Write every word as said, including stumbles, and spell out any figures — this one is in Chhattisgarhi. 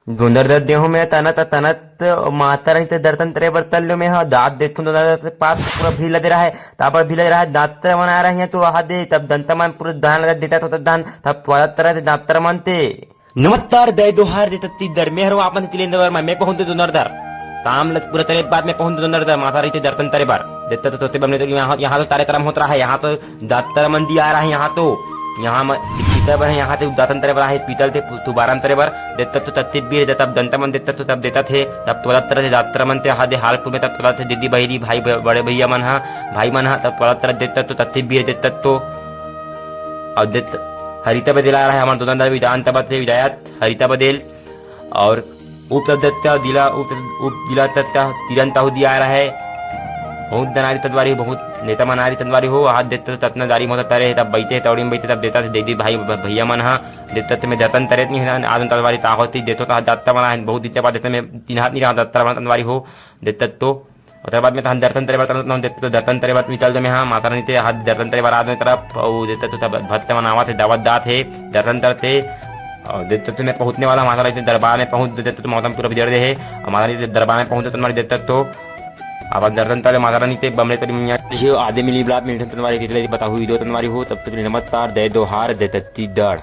दोंदर दर देहूं में तनत तनत माता रानी ते दर्शन तरे बर तल्लो में ह दांत देखूं दोंदर दर पास पूरा भीड़ लदे रहा है। तापर भीड़ लदे रहा है दांत मन आ रहा है तो वहा दे तब दंता मन पूरा दान लगा देता तो दान तब त्वादा तरह से दांत तर मनते। नमस्कार दय दोहार दे तत्ती दर में हरो आपन तिलेंद्र वर्मा मैं पहुंच दे दोंदर दर। ताम लत पूरा तरे बाद में पहुंच दे दोंदर दर माता रानी ते दर्शन तरे बर। देता तो तोते बमने तो यहाँ यहाँ तो कार्यक्रम होत रहा है यहाँ तो दातर मंदी आ रहा है यहाँ तो यहाँ म- पीतल बर है यहाँ ते दातन तरे बर आहे पीतल ते तुबारम तरे बर। देता तो तत्ती बीर देता तब दंता मन देता तो तब देता थे तब तोला तरह से दातर मन ते हा दे हालपुर में तब तोला थे दीदी बहिरी भाई ब- बड़े भैया मन हा भाई मन हा तब तोला तरह देता तो तत्ती बीर देता तो और देत हरिता बदेल आ रहा है हमारे दोनों विधान तब थे विधायत हरिता बदेल और उप तब देता दिला उप उप दिला तत्ता तिरंता हो दिया आ रहा है। बहुत दनारी तदवारी हो बहुत नेता मनारी तदवारी हो हाथ देते तो ततना दारी मोता तरे तब बैठे तौड़ी में बैठे तब देता थे दीदी भाई भ- भैया मन हा देता थे मैं दतन तरे नहीं है आदन तदवारी ताकत ही देतो तो हाथ जाता मना है बहुत दित्ते बाद देते मैं तीन हाथ नहीं रहा दत्ता मना तदवारी हो देता तो ओकर बाद में तहन दर्शन तरे बर तरफ देते तो दर्शन तरे बर निकल दे में हाँ माता रानी ते हाथ दर्शन तरे बर आदन तरफ और देता तो तब भक्त मन आवत है दावत दात है दर्शन तरते और देते तो मैं पहुंचने वाला माता रानी ते दरबार में पहुंच देते तो मौसम पूरा बिगड़ दे है और माता रानी ते दरबार में पहुंचते तो तुम्हारे देते तो अब दर्शन तले माता रानी ते बमले तरी मैया आदे मिली बिलाप मिलते तुम्हारे कितने बताहु दो तुम्हारी हो तब तक नमस्कार दे दोहार दे तत्ती दड़।